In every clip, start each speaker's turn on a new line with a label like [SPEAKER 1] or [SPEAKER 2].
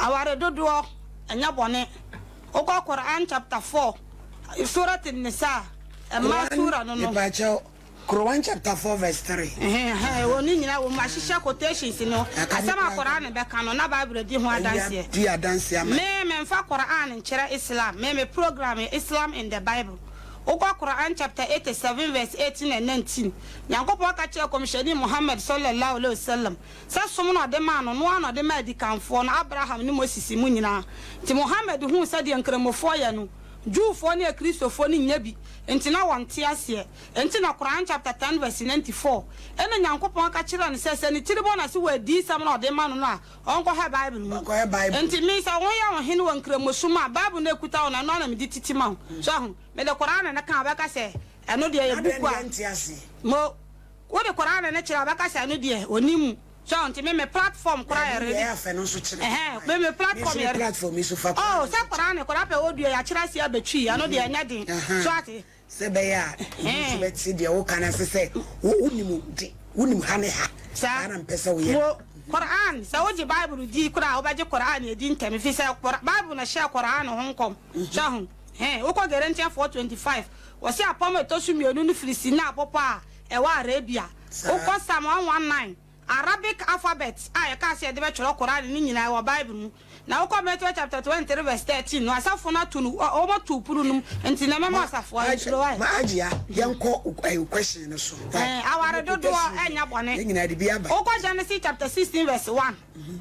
[SPEAKER 1] Aware dodoɔ ɛnyɛ bɔne. Wokɔ Qur'aan chapter 4 Surat An-Nisa, mmaa
[SPEAKER 2] Quran,
[SPEAKER 1] Sura no no.
[SPEAKER 2] Mepakyɛw, Quran chapter 4 verse 3.
[SPEAKER 1] Ɛhɛn, ɛwɔ ne nyinaa wɔ mu. Mahyehyɛ quotations no.
[SPEAKER 2] Aka ne
[SPEAKER 1] Asɛm a
[SPEAKER 2] koraa
[SPEAKER 1] Qur'aan bɛka no, na Bible di ho
[SPEAKER 2] Ayi
[SPEAKER 1] adanseɛ.
[SPEAKER 2] di adanseɛ ama.
[SPEAKER 1] Me, memfa Qur'aan nkyerɛ Islam. Me, me program yɛ Islam in the Bible. Wokɔ Qur'aan chapter 87 verse 18 and 19, Nyankopɔn ka kyerɛɛ Kɔmhyɛni Muhammad sallallahu alaihi wasallam sɛ som no a ɔde maa no no ara na ɔde maa adikanfoɔ no, Abraham ne Moses mu nyinaa. Nti Muhammad huu sɛdeɛ Nkramofoɔ yɛ no, Jewfoɔ ne Akristofoɔ no nnya bi, nti na wɔnte aseɛ. Enti na Qur'aan chapter 10 verse 94, ɛna Nyankopɔn ka kyerɛɛ no sɛ, sɛ ne tiri bɔ no ase wɔ adiyisɛm no a ɔde ma no no a, ɔnkɔhwɛ Bible mu.
[SPEAKER 2] Ɔnkɔhwɛ Bible.
[SPEAKER 1] Enti me, sɛ woyɛ wo hene wɔ Nkramosom mu a, Bible no a ɛkuta wo no, ɛno ara na mede titi ma wo. So ahu? Mede Qur'aan no ka a, wobɛka sɛ, Ɛno deɛ ɛyɛ
[SPEAKER 2] Adɛn
[SPEAKER 1] book
[SPEAKER 2] na
[SPEAKER 1] a.
[SPEAKER 2] yɛnte aseɛ?
[SPEAKER 1] Mo, wode Qur'aan no kyerɛ a, wobɛka sɛ, Ɛno deɛ, ɔnnim mu. So ahu? Nti me, me platform koraa yɛ
[SPEAKER 2] Daabi, deɛ
[SPEAKER 1] ready.
[SPEAKER 2] ɛyɛ afɛ no nso kyerɛ.
[SPEAKER 1] Ɛhɛn, me, me
[SPEAKER 2] Me
[SPEAKER 1] platform
[SPEAKER 2] nso me
[SPEAKER 1] yɛ.
[SPEAKER 2] platform yi so fa
[SPEAKER 1] Oh,
[SPEAKER 2] Qur'aan no
[SPEAKER 1] sɛ
[SPEAKER 2] nso kyerɛ.
[SPEAKER 1] Qur'aan, Qur'aan pɛ audio, yɛakyerɛ aseɛ abɛtwi, ɛno deɛ ɛnyɛ den.
[SPEAKER 2] Aha.
[SPEAKER 1] So ate?
[SPEAKER 2] Sɛ ɛbɛyɛ a obi nso bɛte deɛ woka no ase sɛ wo wonim de wonim ha ne ha. Saa na mepɛ sɛ woyɛ.
[SPEAKER 1] Mo Qur'aan, sɛ wogye Bible di koraa a, wobɛgye Qur'aan adi ntɛm, ɛfiri sɛ Qur Bible na ɛhyɛɛ Qur'aan ho nkɔm. So ahu? Hɛn, wokɔ Galatians 4:25, wɔse apam a ɛtɔ so mmienu no firi Sinai bepɔ a ɛwɔ Arabia. Wokɔ Psalm 119, Arabic alphabet a yɛkaa sɛ yɛde bɛtwerɛ Qur'aan no nyinaa ɛwɔ Bible mu. Na wokɔ Matthew chapter 23 verse 13 no, asafo no ato no, wɔato pono no mu, nti na mɛma asafo a nsuro ɛ.
[SPEAKER 2] Ma Agyia, yɛnkɔ ɛɛ question no so.
[SPEAKER 1] Ɛɛ, aware dodoɔ ɛnyɛ bɔne.
[SPEAKER 2] Yɛn nyinaa de bi aba.
[SPEAKER 1] Wokɔ Genesis chapter 16 verse 1,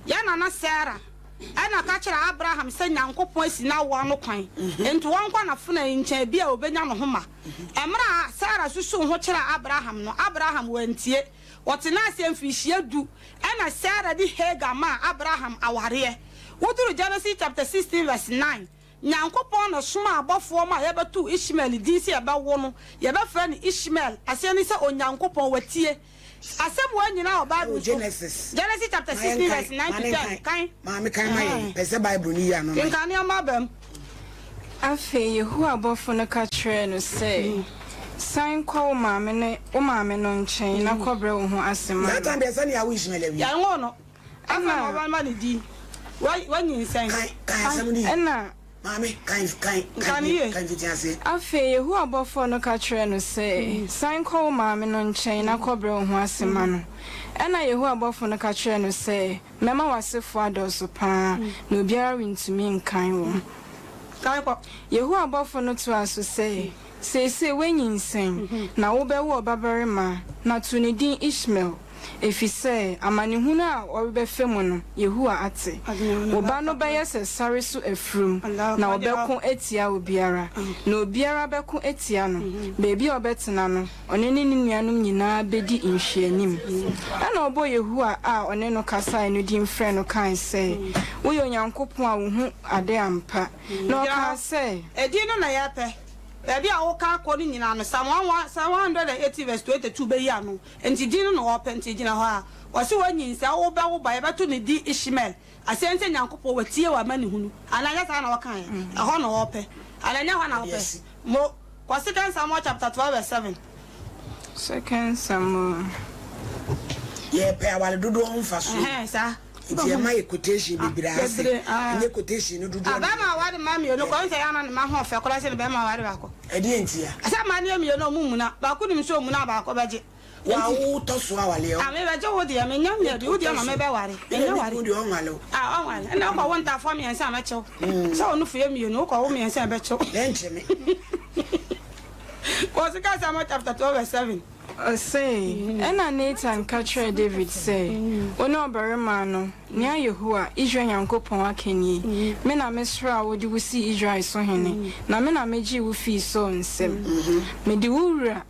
[SPEAKER 1] yɛn nana Sarah ɛna ka kyerɛɛ Abraham sɛ Nyankopɔn asi n'awoɔ ano kwan, nti ɔnkɔ n'afenaa nkyɛn, ebia ɔbɛnya ne ho ma. Mmerɛ a Sarah susuu ho kyerɛɛ Abraham no, Abraham wantie. Wɔtenaa ase mfirihyia du, ɛnna Sara de Hagar maa Abraham awareɛ. Woduru Genesis chapter 16 verse 9, Nyankopɔn na ɔsomaa abɔfoɔ maa yɛbɛtoo Ishmael din sɛ yɛbɛwo no, yɛbɛfrɛ no Ishmael, aseɛ ne sɛ Onyankopɔn watie. Asɛm wei nyinaa wɔ Bible
[SPEAKER 2] Ɛwɔ
[SPEAKER 1] so.
[SPEAKER 2] Genesis.
[SPEAKER 1] Genesis chapter
[SPEAKER 2] Ma
[SPEAKER 1] 16
[SPEAKER 2] yɛnkan,
[SPEAKER 1] verse 9
[SPEAKER 2] ma
[SPEAKER 1] to
[SPEAKER 2] ne
[SPEAKER 1] 10.
[SPEAKER 2] nkan.
[SPEAKER 1] Kan.
[SPEAKER 2] Maame kan ma yɛn. Pɛ sɛ Bible no yi ano ma yɛn.
[SPEAKER 1] Kenkan nneɛma aba mu.
[SPEAKER 3] Afei Yehowa bɔfo no ka kyerɛɛ no sɛ, San kɔ wo maame ne wo maame no nkyɛn na kɔbrɛ wo ho ase ma
[SPEAKER 2] That
[SPEAKER 3] no.
[SPEAKER 2] time deɛ sɛnea awo Ishmael awie.
[SPEAKER 1] Yɛnwoo no. Afei
[SPEAKER 3] Ɛnna.
[SPEAKER 1] na wɔbɛma no din. Wa, wanyinsɛn.
[SPEAKER 2] Kan, kan asɛm no yie.
[SPEAKER 3] Ɛnna.
[SPEAKER 2] Maame, kan, kan,
[SPEAKER 1] Nka
[SPEAKER 2] kan,
[SPEAKER 1] no yie.
[SPEAKER 2] kan mfitiaseɛ.
[SPEAKER 3] Afei Yehowa bɔfoɔ no ka kyerɛɛ no sɛ, San kɔ wo maame no nkyɛn na kɔbrɛ wo ho ase ma no. Ɛnna Yehowa bɔfoɔ no ka kyerɛɛ no sɛ, Mɛma w'asefoɔ adɔɔso paa, na obiara rentumi nkan wɔn.
[SPEAKER 1] Kan kɔ.
[SPEAKER 3] Yehowa bɔfo no toaa so sɛ, Seesei woanyinsɛn, na wobɛwo ɔbabarima, na to ne din Ismael, efisɛ amanehunu a worebɛfa mu no, Yehowa ate. Wo ba no bɛyɛ sɛ sare so afurum, na ɔbɛko atia obiara, na obiara bɛko atia no. Baabi a ɔbɛtena no, ɔno ne ne nuanom nyinaa bedi nhwɛanim. Ɛnna ɔbɔɔ Yehowa a ɔne no kasae no din frɛɛ no kae sɛ, Woyɛ Onyankopɔn a wuhu ade ampa. Na ɔkaa sɛ.
[SPEAKER 1] Edin no na yɛpɛ. Baabi a woka akɔ no nyinaa no, Psalm 180 verse 22 bɛyi ano. Enti din no na wɔpɛ, nti gyina hɔ a. Wɔse woanyinsɛn, wobɛwo ba, yɛbɛto ne din Ishmael. Aseɛ ne sɛ Nyankopɔn watie w'amanehunu. Anaa ɛnyɛ saa na wɔkaeɛ? Ɛhɔ na wɔpɛ. Anaa ɛnyɛ hɔ na wopɛ? Mo. Kɔ Second Samuel chapter 12 verse 7.
[SPEAKER 3] Second Samuel.
[SPEAKER 2] Yɛpɛ aware dodoɔ ho mfasoɔ.
[SPEAKER 1] Ɛhɛn, saa.
[SPEAKER 2] Nti ɛma yɛ quotation bebree ase.
[SPEAKER 1] Bebree, ah.
[SPEAKER 2] Ɛnyɛ quotation no dodoɔ.
[SPEAKER 1] Ah, bɛrima aware mmaa mmienu kɔ, nsɛ yɛ ana ne mma ho ɔfɛ koraa sɛ ne bɛrima aware baako.
[SPEAKER 2] Ɛdeɛ ntia?
[SPEAKER 1] Sɛ mmaa no yɛ mmienu a ɔmo mmuna, baako nim sɛ ɔmuna a baako bɛgye.
[SPEAKER 2] Wa wo tɔ so awaleɛ o.
[SPEAKER 1] Ah, me bɛgye wo deɛ, me nya mmienu, wo deɛ ma me bɛware. Ɛnyɛ ware.
[SPEAKER 2] Me deɛ ɔnwale o.
[SPEAKER 1] Ah, ɔnwale. Ɛna wokɔ wo ntaafoɔ mmiɛnsa a mɛkyew. Sɛ wo nofo yɛ mmienu, wokɔ wo mmiɛnsa a ɛbɛkyew.
[SPEAKER 2] Ɛnkyɛ me.
[SPEAKER 1] Kɔ Second Samuel chapter 12 verse 7.
[SPEAKER 3] Ɔse, Ɛnna Natan ka kyerɛɛ Dawid sɛ, Wo ne ɔbarima no, nea Yehowa, Israel Nyankopɔn aka nie, 'Me na mesraa wo de wo sii Israel so hene, na me na megyee wo fii Saul nsam. Mede wo wura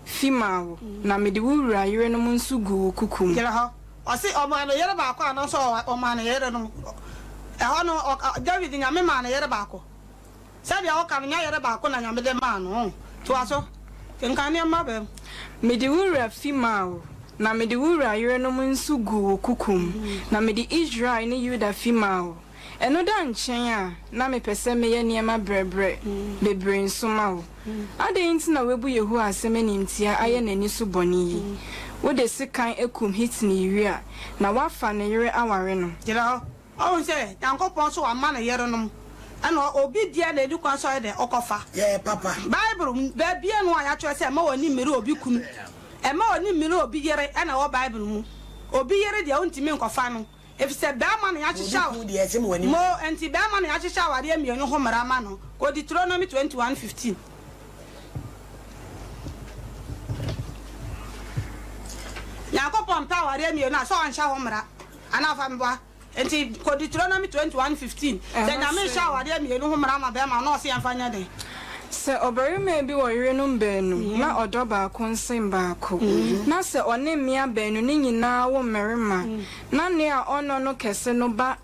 [SPEAKER 3] fi maa wo, na mede wo wura yerenom nso guu wo kuku mu.
[SPEAKER 1] Gyina hɔ. Ɔse ɔmaa no yere baako anaasɛ ɔmaa no yerenom? Ɛhɔ no, Dawid, Nyame maa no yere baako. Sɛdeɛ woka no, nyɛ yere baako na Nyame de maa no. Toa so. Kenkan nneɛma bɛm.
[SPEAKER 3] Mede wo wura fi maa wo, na mede wo wura yerenom nso guu wo kuku mu, na mede Israel ne Yuda fi maa wo. Ɛno da nkyɛn a, na mepɛ sɛ meyɛ nneɛma brɛbrɛ bebree nso ma wo. Adɛn nti na woabu Yehowa asɛm animtiaa ayɛ n'ani so bɔne yi? Wode sekan akum Hitini Uria, na woafa ne yere aware no.
[SPEAKER 1] Gyina hɔ. Ɔhu sɛ Nyankopɔn so wama no yerenom, ɛna obi deɛ na ɛdi kwan sɛ ɔyɛ dɛn? Ɔkɔfa.
[SPEAKER 2] Yɛyɛ papa.
[SPEAKER 1] Bible mu, baabiara nni hɔ a yɛatwerɛ sɛ mma w'ani mmere obi kunu, mma w'ani mmere obi yere ɛna ɛwɔ Bible mu. Obi yere deɛ wontumi nkɔfa no, efisɛ barima na yɛahyehyɛ
[SPEAKER 2] Obi kunu deɛ ɛsɛ ma w'ani
[SPEAKER 1] Mo,
[SPEAKER 2] mmere.
[SPEAKER 1] enti barima na yɛahyehyɛ awareɛ mmienu ho mmara ama no. Kɔ Deuteronomy 21:15. Nyankopɔn mpɛ awareɛ mmienu a, sɛ ɔnhyɛ ho mmara. Anaa fa meboa. Enti kɔ Deuteronomy 21:15. Sɛ
[SPEAKER 3] Ɛhɔ
[SPEAKER 1] Nyame
[SPEAKER 3] se.
[SPEAKER 1] rehyɛ awareɛ mmienu ho mmara ama bɛɛma a, na ɔse yɛmfa nyɛ dɛn?
[SPEAKER 3] Sɛ ɔbarima bi wɔ yerenom baanu na ɔdɔ baako nsen baako, na sɛ ɔne mmea baanu no nyinaa wo mmarima, na nea ɔnnɔ no kɛse no ba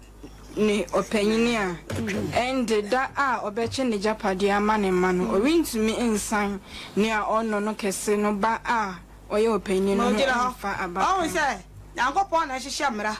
[SPEAKER 3] ne ɔpanyin a, ɛnde da a ɔbɛkyɛ n'agyapadeɛ ama ne mma no, ɔrentumi nsan nea ɔnnɔ no kɛse no ba a ɔyɛ ɔpanyin no
[SPEAKER 1] Ma
[SPEAKER 3] ho
[SPEAKER 1] ogyina hɔ.
[SPEAKER 3] mfa
[SPEAKER 1] Ɔhu
[SPEAKER 3] abakan.
[SPEAKER 1] sɛ Nyankopɔn na ɛhyehyɛ mmara.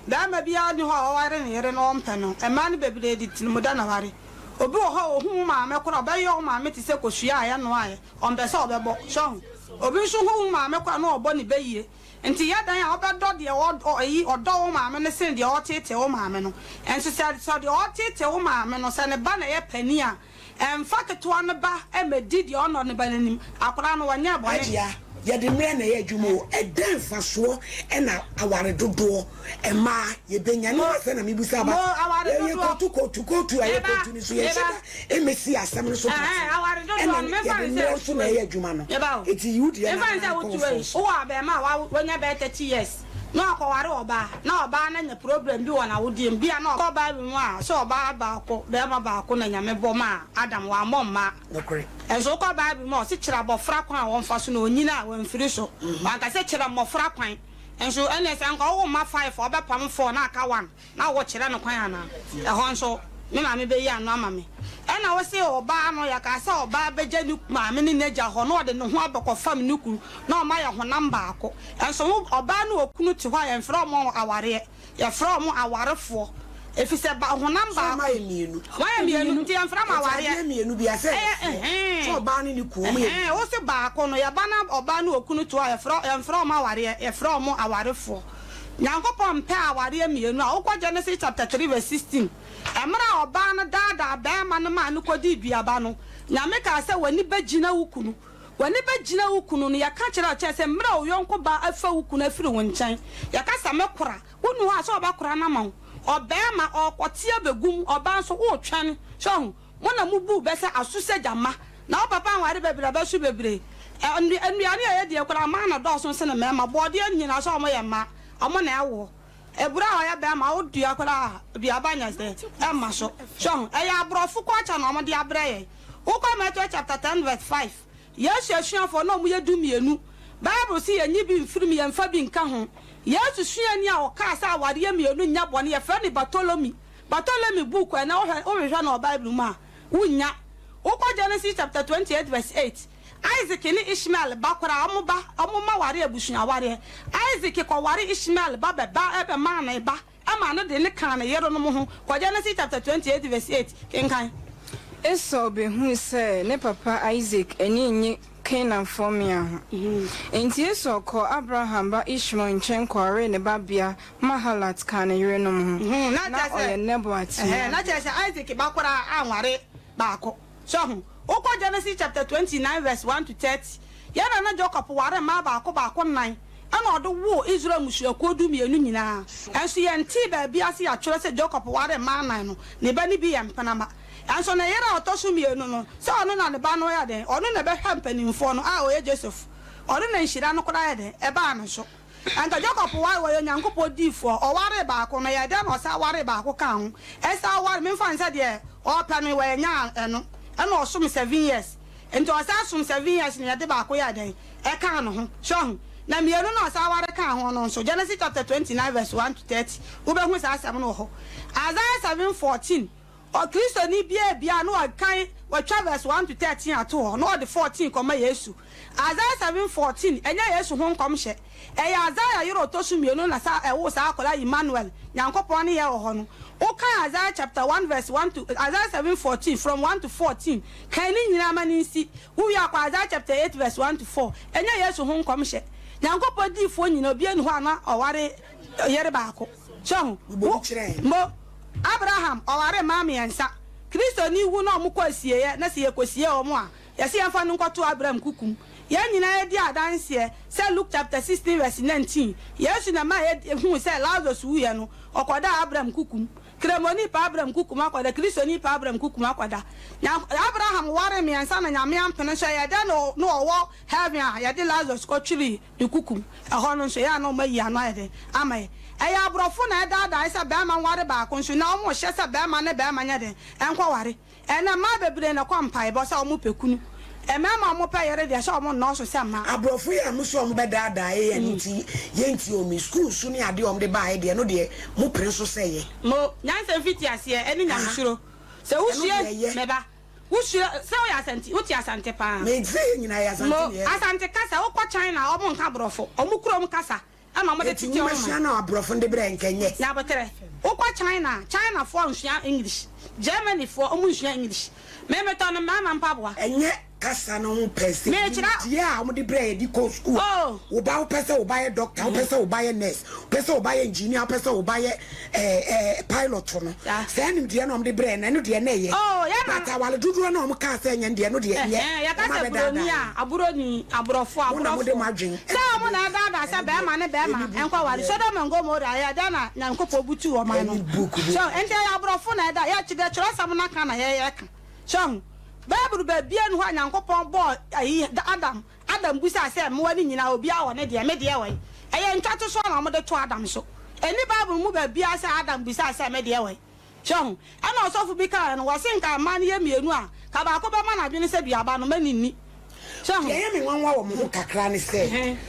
[SPEAKER 1] Barima biara nni hɔ a ɔware ne yere na ɔmpɛ no. Mmaa no bebree de tirimudɛ na ɛware. Obi wɔ hɔ a ohu wo maame koraa a, ɔbɛyɛ wo maame te sɛ kosua a yɛnoaeɛ. Ɔmpɛ sɛ ɔbɛbɔ. So ahu? Obi nso hu wo maame koraa na ɔbɔ ne bɛ yie. Nti yɛ dɛn a wobɛdɔ deɛ ɔ, ɔ, ɔdɔ wo maame no sene deɛ ɔreteetee wo maame no? Nso sɛ, sɛ deɛ ɔreteetee wo maame no, sɛ ne ba na ɛyɛ panin a, Ɛmfa ketewa no ba mmɛdi deɛ ɔnnɔ ne ba no anim. Akwadaa no, ɔnyɛɛ bɔne.
[SPEAKER 2] Agyea, yɛde mmerɛ na ɛyɛ adwuma o, ɛdɛn mfasoɔ na aware dodoɔ mmaa yɛbɛnya? Ne asɛm na mebisa
[SPEAKER 1] Mo,
[SPEAKER 2] but
[SPEAKER 1] aware
[SPEAKER 2] yɛyɛ
[SPEAKER 1] dodoɔ.
[SPEAKER 2] kootu kootu kootu a
[SPEAKER 1] Me ba,
[SPEAKER 2] yɛkootu no so
[SPEAKER 1] me
[SPEAKER 2] yɛnhyɛ
[SPEAKER 1] ba.
[SPEAKER 2] da mmɛsi asɛm no so
[SPEAKER 1] Ɛhɛn,
[SPEAKER 2] pɔtee
[SPEAKER 1] aware dodoɔ
[SPEAKER 2] ɛna
[SPEAKER 1] no, memfa
[SPEAKER 2] yɛde
[SPEAKER 1] no
[SPEAKER 2] mmerɛ
[SPEAKER 1] sɛ
[SPEAKER 2] nso na
[SPEAKER 1] wotu
[SPEAKER 2] ɛyɛ adwuma no
[SPEAKER 1] Me ba o,
[SPEAKER 2] nti yi wo deɛ na
[SPEAKER 1] memfa no sɛ
[SPEAKER 2] na nkɔ
[SPEAKER 1] wotu
[SPEAKER 2] mfɔn
[SPEAKER 1] ei,
[SPEAKER 2] so.
[SPEAKER 1] wowɔ abarimaa a wa, wanya bɛyɛ 30 years. Na ɔkɔware ɔbaa, na ɔbaa no anya problem bi wɔ n'awodeɛ mu, bia na ɔkɔ Bible mu a, sɛ ɔbaa baako, barima baako na Nyame bɔ maa Adam, wammɔ mmaa.
[SPEAKER 2] Nokorɛ.
[SPEAKER 1] Nso wokɔ Bible mu a, ɔse kyerɛ abɔfra kwan a wɔmfa so na ɔnyini a wamfiri so. Wanka sɛ kyerɛ mmɔfra kwan. Nso ɛneɛ sɛ nka wowo mma five a, wobɛpam four na aka one. Na wokyerɛ no kwan anaa? Ɛhɔ nso, me maame bɛyi ano ama me. Ɛnna wose ɔbaa no, yɛkaa sɛ ɔbaa bɛgya ne maame ne n'agya hɔ na ɔde ne ho abɛkɔfam ne kunu na wɔayɛ honam baako. Nso wo, ɔbaa ne okunu te hɔ a, yɛmfrɛ wɔn awareɛ, yɛfrɛ wɔn awarefoɔ, ɛfiri sɛ ba, honam
[SPEAKER 2] Sɛ
[SPEAKER 1] baako.
[SPEAKER 2] wɔayɛ mmienu.
[SPEAKER 1] Wɔayɛ mmienu, nti yɛmfrɛ wɔn
[SPEAKER 2] Nti
[SPEAKER 1] awareɛ.
[SPEAKER 2] adeɛ mmienu biara, sɛ
[SPEAKER 1] Ɛyɛ,
[SPEAKER 2] ɛyɛ foɔ,
[SPEAKER 1] ɛhɛn.
[SPEAKER 2] sɛ ɔbaa ne ne kunu, wɔyɛ
[SPEAKER 1] Ɛhɛn,
[SPEAKER 2] mmienu.
[SPEAKER 1] wose baako no, yɛba na ɔbaa ne okunu te hɔ a, yɛfrɛ, yɛmfrɛ wɔn awareɛ, yɛfrɛ wɔn awarefoɔ. Nyankopɔn mpɛ awareɛ mmienu a, wokɔ Genesis chapter 3 verse 16, mmerɛ a ɔbaa no daadaa barima no maa no kɔdii duaba no, Nyame kaa sɛ w'ani bɛgyina wo kunu, w'ani bɛgyina wo kunu no, yɛka kyerɛ wo kyerɛ sɛ mmerɛ a wo yɔnko baa afa wo kunu afiri wo nkyɛn, yɛka sɛ me kora, wonni hɔ a sɛ ɔbɛkora no ama wo, ɔbarima ɔɔkɔte abɛgum, ɔbaa nso woretwɛn, so ahu, Mo na mobuu bɛ sɛ aso sɛ gyama, na wo papa nware bebree a bɛso bebree. Ɛ, nnuane a yɛdie koraa, mmaa na dɔɔso sene mmarima. Bɔɔdeɛ nyinaa sɛ wɔyɛ mmaa, wɔn na ɛwoɔ. Aburo a ɔyɛ barima, wo dua koraa a, duaba nyɛ sɛ, ɛmma so. So ho? Ɛyɛ aborɔfo culture na wɔde abrɛ yɛn. Wokɔ Matthew chapter 10 verse 5, Yesu asuafoɔ, na wɔyɛ dumienu. Bible se yɛnyi bi mfiri mu, yɛmfa bi nka ho. Yesu suani a ɔkaa sɛ awareɛ mmienu nyɛ bɔne, yɛfrɛ no Bartolome. Bartholomew book a ɛnnɛ wohwɛ wohwehwɛ no wɔ Bible mu a, wunnya. Wokɔ Genesis chapter 28 verse 8, Isaac ne Ishmael ba koraa, wɔn ba, wɔn mma waree abusua awareɛ. Isaac kɔware Ishmael ba bɛba bɛmaa no ba maa no de no kaa ne yerenom ho. Kɔ Genesis chapter 28 verse 8, kenkan.
[SPEAKER 3] Esau behui sɛ ne papa Isak ani nnye Kanaanfoɔ mmea ho. Enti Esau kɔɔ Abraham ba Ishmael nkyɛn kɔwaree ne babea Mahalat kaa ne yerenom ho.
[SPEAKER 1] Na
[SPEAKER 3] Ná
[SPEAKER 1] kyerɛ sɛ,
[SPEAKER 3] ɔyɛ Nebaot
[SPEAKER 1] ɛhɛn, na
[SPEAKER 3] nuabea.
[SPEAKER 1] kyerɛ sɛ Isaac ba koraa anware baako. So ahu? Wokɔ Genesis chapter 29 verse 1 to 30, yɛn nana Jacob waree mmaa baako baako nnan, ɛna ɔde woo Israel mmusuakuo dumienu nyinaa. Nso yɛntee baabiara sɛ yɛatwerɛ sɛ Jacob waree mmaa nnan no, ne ba no bi yɛ mpenama. Nso ne yere a ɔtɔ so mmienu no, sɛ ɔno na ne ba no yɛ dɛn? Ɔno na ɛbɛhwɛ mpanimfoɔ no, a ɔyɛ Joseph. Ɔno na nhyira no koraa yɛ dɛn? Ɛbaa ne so. Anka Jacob ware, ɔyɛ Onyankopɔn diifoɔ, ɔwaree baako no, ɛyɛɛ dɛn na ɔsan waree baako kaa ho? Esau ware, memfa no sɛ deɛ ɔrepɛ no, wannya ɛno, ɛna ɔsom seven years. Nti ɔsan som seven years na yɛde baako yɛɛ dɛn? Ɛkaa ne ho. So ahu? Na mmienu no a ɔsan ware kaa ho no nso, Genesis chapter 29 verse 1 to 30, wobɛhu saa asɛm no wɔ hɔ. Isaiah 7 14, Ɔkristoni biara bia na wakan watwa verse 1 to 13 ato hɔ na ɔde 14 kɔma Yesu. Isaiah 7:14 ɛnyɛ Yesu ho nkɔmhyɛ. Ɛyɛ Isaiah yere a ɔtɔ so mmienu na sa ɛwoo saa akwadaa Emmanuel, Nyankopɔn ne yɛn wɔ hɔ no. Wokan Isaiah chapter 1 verse 1 to Isaiah 7:14 from 1 to 14, kan ne nyinaa ma no nsi. Wowie a kɔ Isaiah chapter 8 verse 1 to 4. Ɛnyɛ Yesu ho nkɔmhyɛ. Nyankopɔn diyifoɔ nyinaa obiara nni hɔ a na ɔware yere baako. So ahu?
[SPEAKER 2] Bobɔ bi kyerɛ yɛn.
[SPEAKER 1] Mo. Abraham, ɔwaree mmaa mmiɛnsa. Kristoni wu na wɔkɔ asieeɛ, na sɛ yɛkɔsie wɔn a, yɛse yɛmfa no nkɔto Abraham kukum. Yɛn nyinaa yɛdi adanseɛ sɛ Luke chapter 16 verse 19, Yesu na ɛmaa yɛhuu sɛ Lazarus wuiɛ no, ɔkɔdaa Abraham kukum. Kramoni pɛ Abraham kukum akɔda, Kristoni pɛ Abraham kukum akɔda. Nya, Abraham waree mmiɛnsa na Nyame ampene so, ɛyɛ dɛn na na ɔwɔ heaven a yɛde Lazarus kɔtweree ne kukum? Ɛhɔ no nso, ɛyɛ a na wɔayi ano ayɛ dɛn ama yɛn? Ɛyɛ aborɔfo na ɛdaadae sɛ barima nware baako nso nnɛ wɔrehyɛ sɛ barima ne barima nyɛ dɛn nkɔware. Ɛnnɛ mmaa bebree na ɛkɔ mpaebɔ sɛ wɔpɛ kunu. Mmarima a wɔpɛ yere deɛ sɛ wɔnnɔɔso sɛ mmaa.
[SPEAKER 2] Aborɔfo yi a mo se wɔn bɛdaadaa yɛn nti yɛntie wɔn yi, sukuu su ne adeɛ a wɔn de baeɛ deɛ ɛno deɛ mo pene so sɛ yɛ.
[SPEAKER 1] Mo, nyansa mfitiaseɛ ɛne nyamesuro. Sɛ
[SPEAKER 2] Ɛno
[SPEAKER 1] wosua,
[SPEAKER 2] deɛ ɛyɛ.
[SPEAKER 1] me ba, wosua, sɛ woyɛ Asante, wote Asante paa.
[SPEAKER 2] Me sɛ yɛn nyinaa yɛ Asante
[SPEAKER 1] Mo,
[SPEAKER 2] na yɛyɛ.
[SPEAKER 1] Asante kasa, wokɔ China a wɔn nka borɔfo, wɔn kurom kasa ɛna wɔn de
[SPEAKER 2] Enti
[SPEAKER 1] tete wɔn
[SPEAKER 2] nwomasua
[SPEAKER 1] man.
[SPEAKER 2] no a aborɔfo no de brɛɛ nka nyɛ.
[SPEAKER 1] Nyaboterɛ, wokɔ China a, China foɔ nsua English, Germany foɔ wɔn nsua English. Me metɔ no mmarima mpaboa.
[SPEAKER 2] Ɛnyɛ kasa no ho pɛ sɛ
[SPEAKER 1] Mekyerɛ.
[SPEAKER 2] nimdeɛ a wɔde brɛ yɛ de kɔ sukuu a,
[SPEAKER 1] Oh.
[SPEAKER 2] wo ba wopɛ sɛ wo ba yɛ doctor, wopɛ sɛ wo ba yɛ nurse, wopɛ sɛ wo ba yɛ engineer, wopɛ sɛ wo ba yɛ eh, eh, pilot no,
[SPEAKER 1] Saa.
[SPEAKER 2] saa nimdeɛ no a wɔde brɛ yɛ no, ɛno deɛ na ɛyɛ.
[SPEAKER 1] Oh, yɛ na.
[SPEAKER 2] But aware dodoɔ no a wɔkaa sɛ ɛnyɛ no deɛ, ɛno deɛ ɛnyɛ.
[SPEAKER 1] Ɛhɛn, yɛka
[SPEAKER 2] Wɔn
[SPEAKER 1] sɛ
[SPEAKER 2] abɛdaadaa
[SPEAKER 1] buroni
[SPEAKER 2] yɛn.
[SPEAKER 1] a, aburoni, aborɔfo,
[SPEAKER 2] Mo na mode
[SPEAKER 1] aborɔfo.
[SPEAKER 2] mo adwene
[SPEAKER 1] Sɛ wɔn na ɛdaadaa sɛ
[SPEAKER 2] ɛno deɛ
[SPEAKER 1] bɛrima ne bɛrima
[SPEAKER 2] ɛni book
[SPEAKER 1] nkɔware.
[SPEAKER 2] biara
[SPEAKER 1] Sodom and Gomorrah, ɛyɛ dɛn na Nyankopɔn butuu ɔman no?
[SPEAKER 2] Ɛni book bi.
[SPEAKER 1] So, nti ɛyɛ aborɔfo na ɛda, yɛ, deɛ twerɛsɛm no aka na yɛka. So ahu? Bible baabiara nni hɔ a Nyankopɔn bɔɔ ayi, Adam, Adam bisaa sɛ mmoa no nyinaa obiara wɔ ne deɛ, me deɛ wɔ he? Ɛyɛ ntwatosoɔ na wɔde to Adam so. Ɛnni Bible mu baabiara sɛ Adam bisaa sɛ me deɛ wɔ he? So ahu? Ɛna ɔsɔfo bi kaeɛ no, wɔse nka mmaa no yɛ mmienu a, nka baako bɛma no adwene sɛ duaba no, ma no nni. So ahu?
[SPEAKER 2] Deɛ ɛyɛ me nwanwa wɔ mo ho kakra ne sɛ,